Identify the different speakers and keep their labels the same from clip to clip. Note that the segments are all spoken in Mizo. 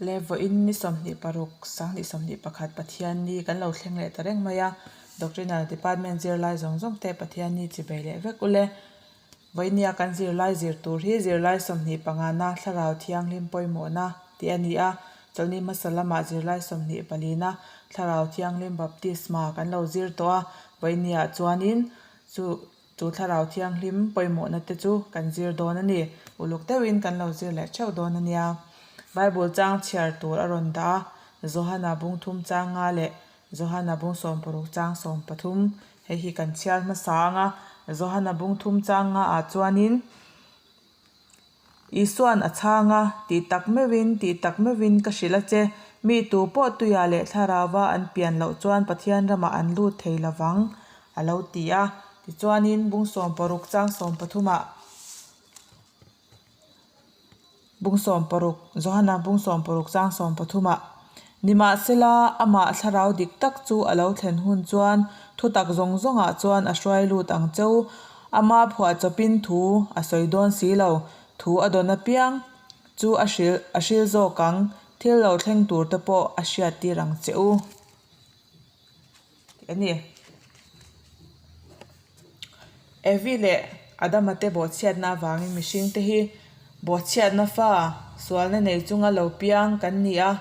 Speaker 1: Le vawiin ni 26 2021 Pathianni kan lo thleng leh ta reng mai a, Doctrinal Department zirlai zawng zawng te Pathianni chi bei leh vek ule. Vawinia kan zirlai zir tur hi zirlai 25 na Thlarau Thianghlim pawimawhna tih a ni a, chawlhni hmasa lamah zirlai 24 na Thlarau Thianghlim Baptisma kan lo zir tawh a, vawinia chuanin chu Chu Thlarau Thianghlim pawimawhna te chu kan zir dawn a ni. Uluk deuhin kan lo zir leh theuh dawn a nia. Bible chang chhiar tur a rawn dah a, Johana bung thum chang nga leh Johana bung 60 chang 13 hei hi kan chhiar hmasa ang a. Johana bung thum chang nga ah chuanin Isua'n a chhang a, Tih tak meuhin, tih tak meuhin ka hrilh a che, mi tu pawh tuia leh thlarauva an pian loh chuan Pathian ramah an lut thei lo vang, a lo ti a. Tichuanin bung 60 chang 13 ah bung 60, Johana bung 60 chang 13 ah, Nimahsela, amah thlarau dik tak chu a lo thlen hun chuan thutak zawng zawngah chuan a hruai lut ang cheu. Ama phuahchawpin thu a sawi dawn si lo, thu a dawn apiang chu a hrilh a hril zawk ang, thil lo thleng tur te pawh a hriat tir ang che u tih a ni. Evi leh Adama te bawhchhiatna avangin mihring te hi bawhchhiatna fa sualna nei chunga lo piang kan ni a,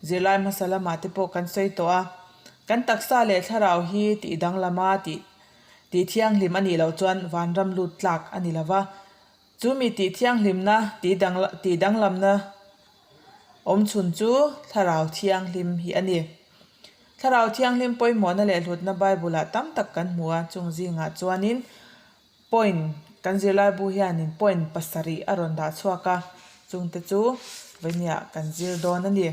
Speaker 1: zirlai hmasa lamah te pawh kan sawi tawh a, kan taksa leh thlarau hi tih danglama tih Tih thianghlim a nih loh chuan vanram lut tlak a ni lo va. Chu mi tih thianghlimna, tih dang tih danglamna awm chhun chu Thlarau Thianghlim hi a ni. Thlarau Thianghlim pawimawhna leh hlutna Bible-ah tam tak kan hmu a, chung zingah chuanin point kan zirlaibu hianin point pasarih a rawn dah chhuak a, chungte chu vawinia kan zir dawn a ni.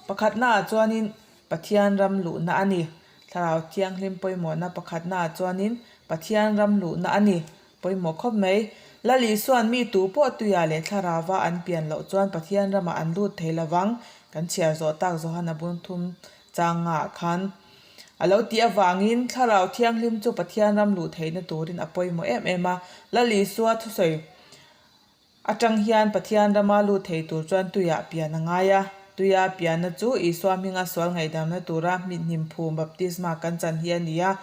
Speaker 1: Pakhatnaah chuanin Pathian ram luhna a ni. Thlarau Thianghlim pawimawhna pakhatnaah chuanin Pathian ram luhna a ni. Pawimawh khawp mai. Lal Isua'n mi tu pawh tuiah leh thlarauva an pian loh chuan Pathian ramah an lut thei lovang, kan chhiar zawh tak Johana Bunthum changa khan a lo tih avangin Thlarau Thianghlim chu Pathian ram luh theihna turin a pawimawh em em a. Lal Isua thusawi Atang hian Pathian rama lut thei tur chuan tuiah pian a ngai a. Tuia pianna chu Isua hminga sual ngaihdamna tura hmithnim phum baptisma kan chan hi a ni a,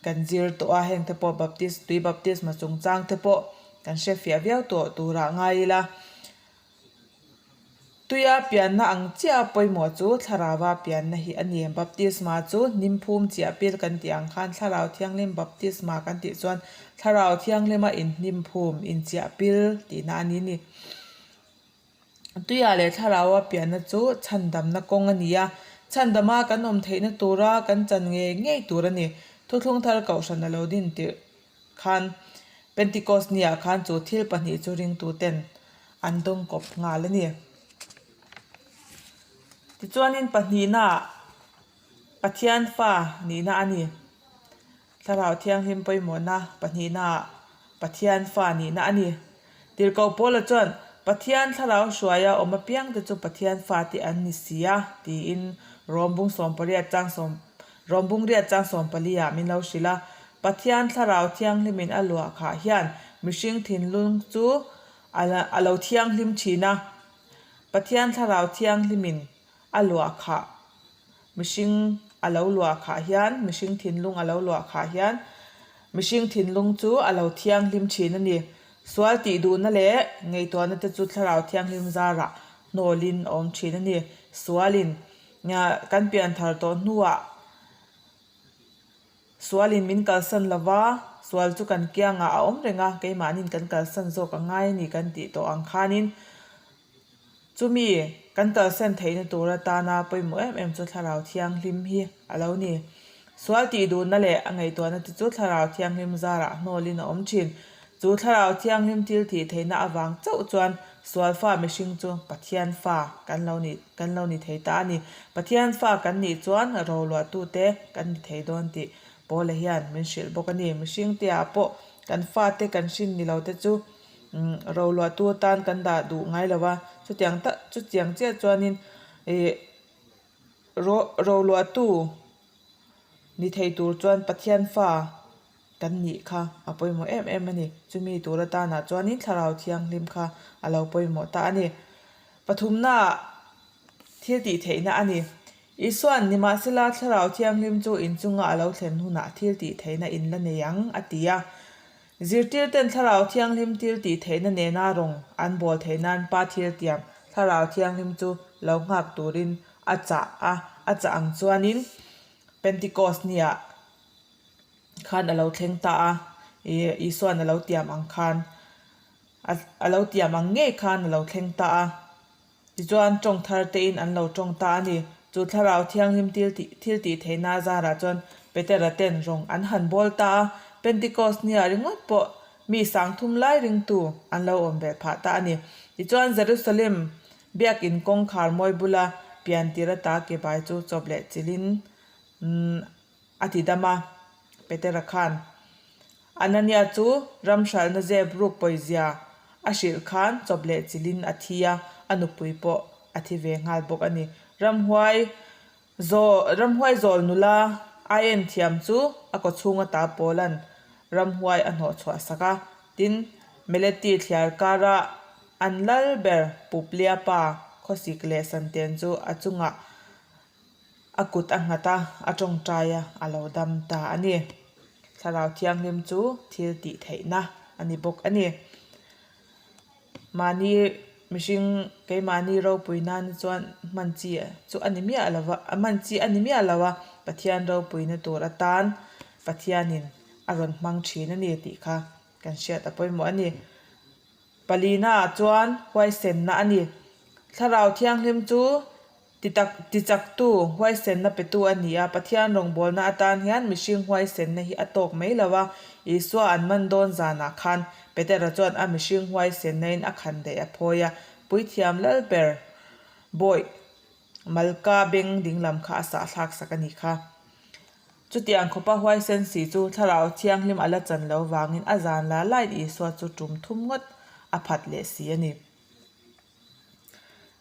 Speaker 1: kan zir tawh a, hengte pawh baptis tui baptisma chungchang te pawh kan hre fiah viau tawh turah ngai ila. Tuia pianna ang chiah a pawimawh chu thlarauva pianna hi a ni. Baptisma chu hnimphum chiah pil kan tih ang khan Thlarau Thianghlim baptisma kan tih chuan Thlarau Thianghlima inhnimphum, inchiah pil tihna a ni ni. Tuia leh Thlaraua pianna chu chhandamna kawng a ni a, chhandama kan awm theihna tura kan chan ngei ngei tur a ni. Thuthlung thar kohhran a lo din tirh khan Pentecost niah khan chu thil pahnih chu ringtuten an dawng kawp nghal a ni. Tichuanin pahnihnaah Pathian fa nihna a ni. Thlarau Thianghlim pawimawhna pahnihnaah Pathian fa nihna a ni. Tirhkoh Paula chuan, Pathian thlarau hruaia awm apiangte chu Pathian fate an ni si a, tiin Rom bung 18 chang sawm Rom bung riat chang 14 ah min lo hrilh a. Pathian thlarau thianghlimin a luah khah hian mihring thinlung chu a lo thianghlim thin a. Pathian thlarau thianghlimin a luah khah Mihring a lo luah khah hian, mihring thinlung a lo luah khah hian, mihring thinlung chu a lo thianghlim thin a ni. Sual tih duhna leh ngaihtuahna te chu thlarau thianghlim zarah hnawlin a awm thin a ni. Sualin kan pianthar tawh hnuah sualin min kalsan lova, sual chu kan kiangah a awm reng a, keimahnin kan kalsan zawk a ngai a ni kan tih tawh ang khanin Chumi kan kalsan theihna tur atana pawimawh em em chu Thlarau Thianghlim hi a lo ni. Sual tih duhna leh a ngaihtuahna te chu Thlarau Thianghlim zarah hnawlin a awm thin. Chu Thlarau Thianghlim thil tih theihna avang chauh chuan sual fa mihring chu Pathian fa kan lo ni kan lo ni thei ta a ni. Pathian fa kan nih chuan roluahtute kan ni thei dawn tih Paula hian min hrilh bawk a ni. Mihring te ah pawh kan fate kan hrin ni lo te chu Roluahtu atan kan dah duh ngai lo a, chutiang tak chutiang chiah chuanin ih roluahtu ni thei tur chuan Pathian fa kan nih kha a pawimawh em em a ni. Chumi tur atanah chuanin Thlarau Thianghlim kha a lo pawimawh ta a ni. Pathumnaah thil tih theihna a ni. Isua'n nimahsela Thlarau Thianghlim chu inchunga a lo thlen hunah thil tih theihna in la nei ang, a ti a. Zirtirten Thlarau Thianghlim thil tih theihna nena rawng an bawl theih nan Pa thil tiam Thlarau Thianghlim chu lo nghak turin a chah a, a chah ang chuanin Pentecost niah khan a lo thleng ta a, Isua'n a lo tiam ang khan a lo tiam ang ngei khan a lo thleng ta a. Tichuan, tawng thar tein an lo tawng ta a ni. Chu Thlarau Thianghlim thil thil tih theihna zarah chuan Petera ten rawng an han bawl ta a, Pentecost nia ringawt pawh mi sangthum lai ringtu an lo awm belh phah ta a ni. Tichuan, Jerusalem biakin kawngkhar mawi bula pian tir ata ke bai chu chawp leh chilhin a ti dam a, Petera khan Anania chu ram hralhna zep ruk pawizia a hrilh khan chawp leh chilhin a thi a, a nupui pawh a thi ve nghal bawk a ni. Ramhuai zawl ramhuai zawl nula aien thiam chu a kawchhung ata Paula'n ramhuai a hnawh chhuah sak a, tin Meleti thliar kara an lal ber Puplia pa khawsik leh Santen chu a chungah A kut a nghat a, a tawngtai a, a lo dam ta a ni. Thlarau Thianghlim chu thil tih theihna a ni bawk a ni. Mahni mihring keimahni ropui nan chuan hman chi chu a ni miah lo va, hman chi a ni miah lo a, Pathian ropuina tur atan Pathianin a rawn hmang thin a ni tih kha kan hriat a pawimawh a ni. Palina ah chuan huaisenna a ni. Thlarau Thianghlim chu Titak, tichaktu, huaisenna petu a ni a, Pathian rawngbawlna atan hian mihring huaisenna hi a tawk mai lo a, Isua an man dawn zanah khan Petera chuan a mihring huaisennain a khan daih a phawi a, Puithiam Lalber bawih Malka beng dinglam kha a sahthlak sak a ni kha. Chutiang khawpa huaisen si chu Thlarau Thianghlim a la chan lo vangin a zan la laiin Isua chu tum thum ngawt a phat leh si a ni.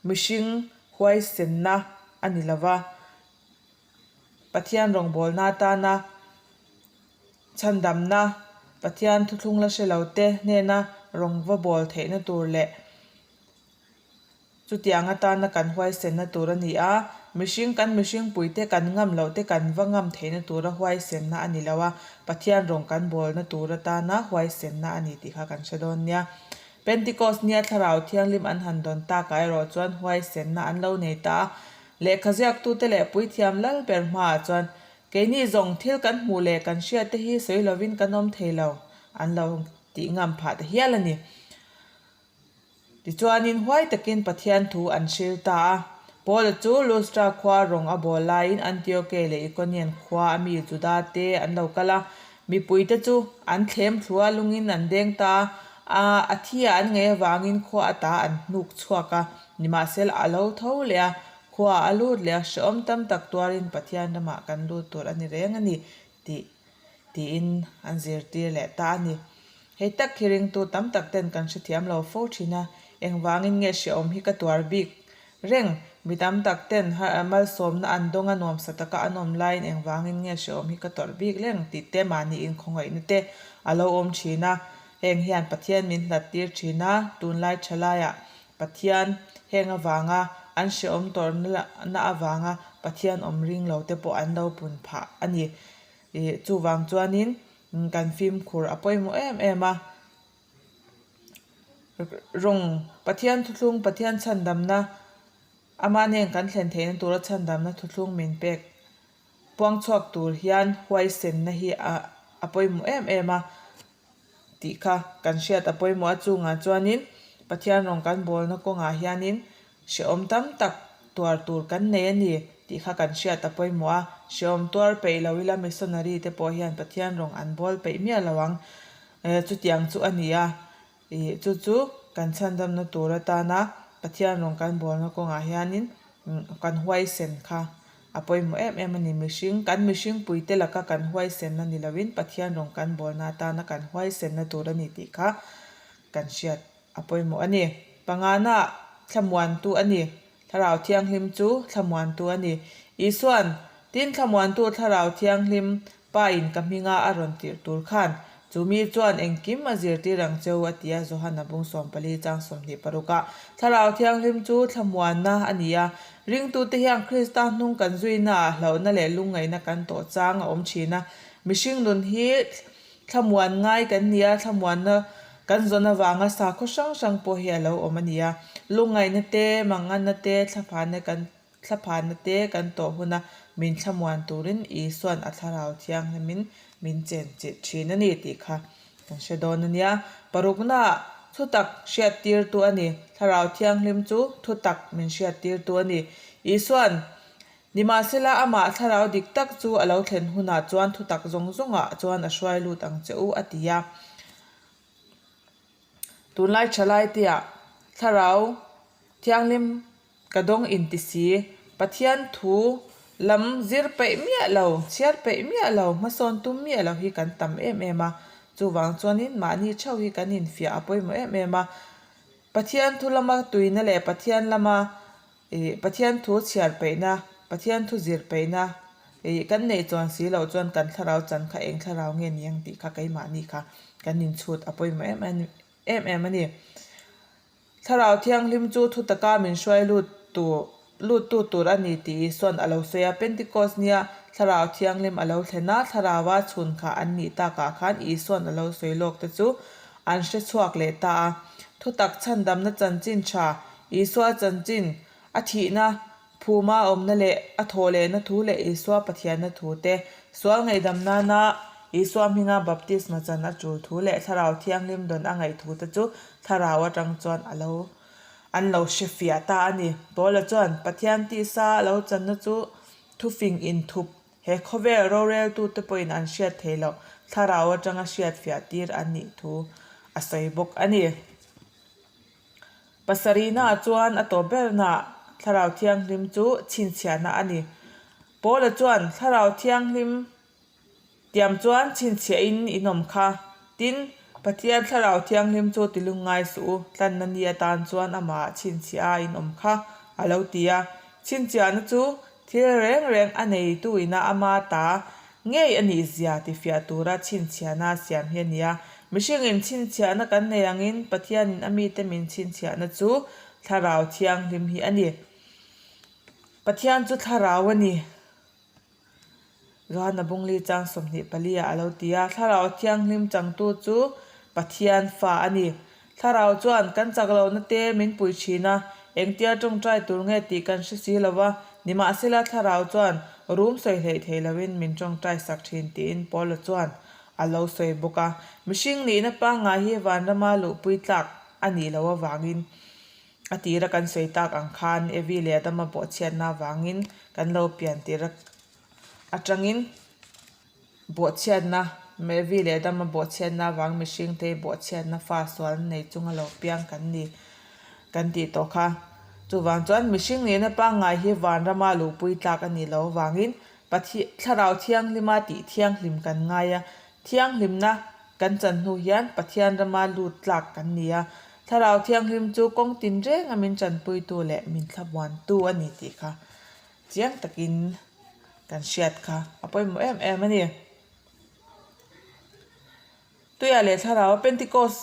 Speaker 1: Mihring huaisenna a ni lo va, Pathian rawngbawlna atana chhandamna, Pathian thuthlung la hre lo te hnena rawng va bawl theihna tur leh chutiang atana kan huaisenna tur a ni a. Mihring kan mihring puite kan ngam loh te kan va ngam theihna tura huaisenna a ni lo a, Pathian rawng kan bawlna tur atana huaisenna a ni tih kha kan hre dawn nia. Pentecost nia Thlarau Thianghlim an han dawn takah erawh chuan huaisenna an lo nei ta a. Lehkha ziaktute leh puithiam lal ber hmaah chuan, Keini zawng thil kan hmuh leh kan hriat te hi sawi lovin kan awm thei lo, an lo tih ngam phah ta hial a ni. Tichuanin huai takin Pathian thu an hril ta a. Paula chu Lustra khua rawng a bawl laiin Antioke leh Ikonian khua a mi Juda te an lo kal a. Mipuite chu an thlem thlu a, lungin an deng ta a, a thi ah an ngaih avangin khua ata an hnuk chhuak a, nimahsela a lo tho leh a, khua a lut leh a, hrehawm tam tak tuarin Pathian ramah kan lut tur a ni reng a ni tih tiin an zirtir leh ta a ni. Hei tak hi ringtu tam tak ten kan hrethiam lo fo thin a, engvangin nge hrehawm hi ka tuar bik reng? Mi tam tak ten malsawmna an dawng a nuamsa taka an awm laiin engvangin nge hrehawm hi ka tawrh bik reng tih te mahni inkhawngaihna te a lo awm thin a, heng hian Pathian min hlat tir thin a, tunlai thalaiah Pathian heng avanga an hrehawm tawrhna avanga Pathian awm ring lo te pawh an lo pun phah a ni. Ih chuvang chuanin kan fimkhur a pawimawh em em a. Rawng Pathian thuthlung Pathian chhandamna ama nen kan thlen theihna tura chhandamna thuthlung min pek puang chhuak tur hian huaisenna hi a a pawimawh em em a. tih kha kan hriat a pawimawh a chungah chuanin Pathian rawng kan bawlna kawngah hianin hrehawm tam tak tuar tur kan nei a ni tih kha kan hriat a pawimawh a, hrehawm tuar peih lo ila missionary te pawh hian Pathian rawng an bawl peih miah lo ang chutiang chu a ni a ih chu chu kan chhandamna tur atana Pathian rawng kan bawlna kawngah hianin kan huaisen kha A pawimawh em em a ni. Mihring, kan mihring puite laka kan huaisenna ni loin Pathian rawng kan bawlna atana kan huaisenna tur a ni tih kha kan hriat a pawimawh a ni. Pangana thlamuantu a ni. Thlarau Thianghlim chu thlamuantu a ni. Isua'n, Tin thlamuantu Thlarau Thianghlim Pa in ka hminga a rawn tirh tur khan. Chu mi chuan engkim a zirtir ang cheu a ti a, Johana bung 14 chang 26 ah. Thlarau Thianghlim chu thlamuanna a ni a, ringtute hian Krista hnung kan zuina ah hlauhna leh lungngaihna kan tawh chang a awm thin a. Mihring nun hi thlamuan ngai kan ni a, thlamuanna kan zawn avanga sakhaw hrang hrang pawh hi a lo awm a ni a. Lungngaihna te, manganna te, thlaphanna kan Thlaphanna te kan tawh huna min thlamuan turin Isua'n a Thlarau Thianghlimin min chenchilh thin a ni tih kha kan hre dawn a nia. Paruknaah thutak hriattirtu a ni. Thlarau Thianghlim chu thutak min hriattirtu a ni. Isua'n, Nimahsela amah Thlarau dik tak chu a lo thlen hunah chuan thutak zawng zawngah chuan a hruai lut ang che u a ti a. Tunlai thalai teah Thlarau Thianghlim Ka dawng inti si. Pathian thu lam zir peih miah lo, chhiar peih miah lo, hmasawn tum miah lo hi kan tam em em a. Chuvang chuanin mahni theuh hi kan infiah a pawimawh em em a. Pathian thu lama tuina leh Pathian lama ih Pathian thu chhiar peihna, Pathian thu zir peihna ih kan neih chuan si loh chuan kan thlarau chan kha eng thlarau nge ni ang tih kha keimahni kha kan inchhut a pawimawh em em em em a ni. Thlarau Thianghlim chu thu taka min hruai lut tu luttu tur a ni tih Isua'n a lo sawi a. Pentecost nia Thlarau Thianghlim a lo thlen a, Thlaraua chhun kha an nih takah khan Isua'n a lo sawi lawk te chu an hre chhuak leh ta a. Thutak chhandamna chanchin tha, Isua chanchin, a thihna, Phuma awmna leh a thawh lehna thu leh Isua Pathianna thu te, sual ngaihdam nana Isua hminga baptisma chan a tul thu leh Thlarau Thianghlim dawn a ngaih thu te chu Thlarau atang chuan a lo an lo hre fiah ta a ni. Paula chuan Pathian tisa a lo channa chu thufing inthup he khawvel roreltute pawhin an hriat theih loh Thlarau atanga hriat fiah tir an nih thu a sawi bawk a ni. Pasarihnaah chuan a tawp bernaah Thlarau Thianghlim chu chhinchhiahna a ni. Paula chuan Thlarau Thianghlim tiam chuan chhinchhiahin in awm kha. Tin, Pathian Thlarau Thianghlim chu ti lungngai suh u, tlanna ni atan chuan amahah chhinchhiah a in awm kha, a lo ti a. Chhinchhiahna chu thil reng reng a neitu ina ama ta Ngei a nih zia tifiah tura chhinchhiahna siam hi a ni a. Mihringin chhinchhiahna kan nei angin Pathianin a mite min chhinchhiahna chu Thlarau Thianghlim hi a ni. Pathian chu Thlarau a ni. Johana Bungli chang 24 ah a lo ti a, Thlarau Thianghlim changtu chu Pathian fa a ni. Thlarau chuan kan chak lohna te min pui thin a, engtia tawngtai tur nge tih kan hre si lo va, nimahsela Thlarau chuan rum sawi hleih thei loin min tawngtai sak thin tiin Paula chuan a lo sawi bawk a. Mihring nihna pangngai hi vanrama luhpui tlak a nih loh avangin a tira kan sawi tak ang khan Evi leh Adama bawhchhiatna avangin kan lo pian tir atangin Bawhchhiatna, Mevi leh Adama bawhchhiatna avang mihringte hi bawhchhiatna fa sual nei chunga lo piang kan ni kan tih tawh kha. Chuvang chuan mihring nihna pangngai hi vanrama luhpui tlak a nih loh avangin Pathian Thlarau Thianghlima tih thianghlim kan ngai a, thianghlimna kan chan hnu hian Pathian rama lut tlak kan ni a. Thlarau Thianghlim chu kawng tinrenga min tanpuitu leh min thlamuantu a ni tih kha chiang takin kan hriat kha a pawimawh em em a ni. Tuia leh Thlarau Pentecost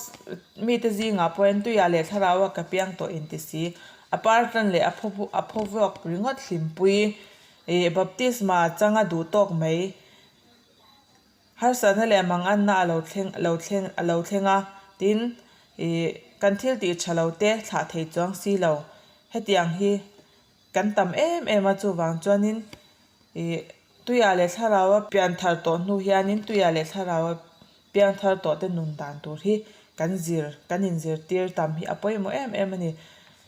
Speaker 1: mite zingah pawhin Tuia leh Thlarau a ka piang tawh inti si. A par tan leh a phaw a phaw vuak ringawt hlimpui ih baptisma changa duh tawk mai. Harsatna leh manganna a lo thleng lo thleng a lo thleng a, tin ih kan thil tih tha lo te thlah thei chuang si lo. Hetiang hi Kan tam em em a, chuvang chuanin ih tuiah leh thlaraua pian thar tawh hnu hianin tuiah leh thlaraua piang thar tawh te nun dan tur hi kan zir kan inzirtir tam hi a pawimawh em em a ni.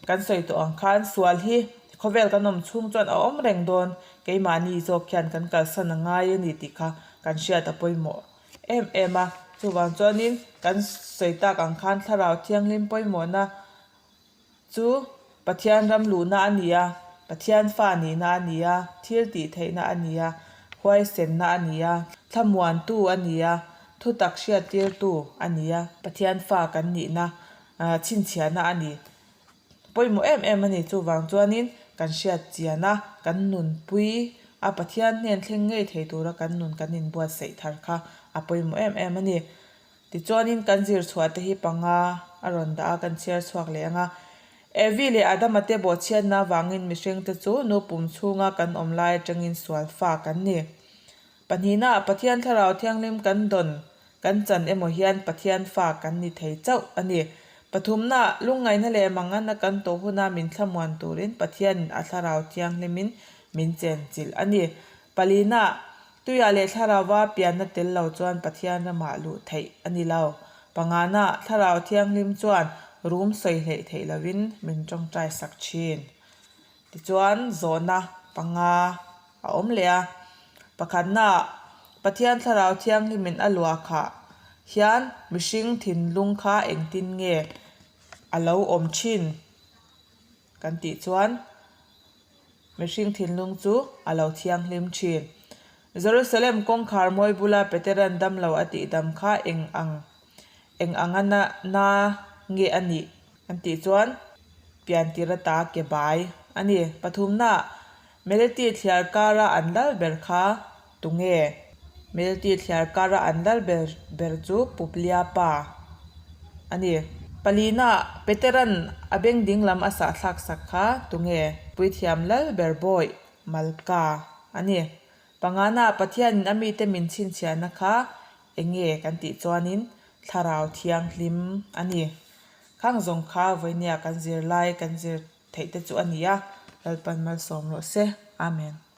Speaker 1: Kan sawi tawh ang khan sual hi khawvel kan awm chhung chuan a awm reng dawn, keimahni zawk hian kan kalsan a ngai a ni tih kha kan hriat a pawimawh em em a. Chuvang chuanin kan sawi tak ang khan thlarau thianghlim pawimawhna Chu Pathian ram luhna a ni a, Pathian fa nihna a ni a, thil tih theihna a ni a, huaisenna a ni a, thlamuantu a ni a, thutak hriattirtu a ni a, Pathian fa kan nihna chhinchhiahna a ni. Pawimawh em em a ni. Chuvang chuanin kan hriat chian a, kan nunpui a, Pathian hnen thleng ngei thei tura kan nun kan inbuatsaih thar kha a pawimawh em em a ni. Tichuanin kan zir chhuah te hi panga a rawn dah a, kan chhiar chhuak leh ang a. Evi leh Adama te bawhchhiatna avangin mihringte chu nu pum chhunga kan awm lai atangin sual fa kan ni. Pahnihna, Pathian Thlarau Thianghlim kan dawn, kan chan emaw hian Pathian fa kan ni thei chauh a ni. Pathumna, Lungngaihna leh manganna kan tawh huna min thlamuan turin Pathianin a Thlarau Thianghlimin min chenchilh a ni. Palina, Tuiah leh Thlarauva pianna tel lo chuan Pathian ramah luh theih a ni lo. Pangana, Thlarau Thianghlim chuan rum sawi hleih theih lovin min tawngtai sak thin. Tichuan, zawhna panga a awm leh a. Pakhatnaah, Pathian Thlarau Thianghlimin a luah khah hian mihring thinlung kha engtin nge a lo awm thin kan tih chuan mihring thinlung chu a lo thianghlim thin. Jerusalem kawngkhar mawi bula Peteran damlo a tihdam kha eng ang eng anga na na nge a nih an tih chuan piantir ata ke bai a ni. Pathumna, Meleti thliar kara an lal ber kha tunge? Meleti thliar kara an lal ber ber chu Puplia pa a ni. Palina, Peteran a beng ding lam a sahthlak sak kha tunge? Puithiam lal ber bawih Malka a ni. Pangana, Pathianin a mite min chhinchhiahna kha Enge kan tih chuanin thlarau thianghlim a ni. Khang zawng kha vawinia kan zir lai kan zir theih te chu a ni a, Lalpan malsawm rawh se. Amen.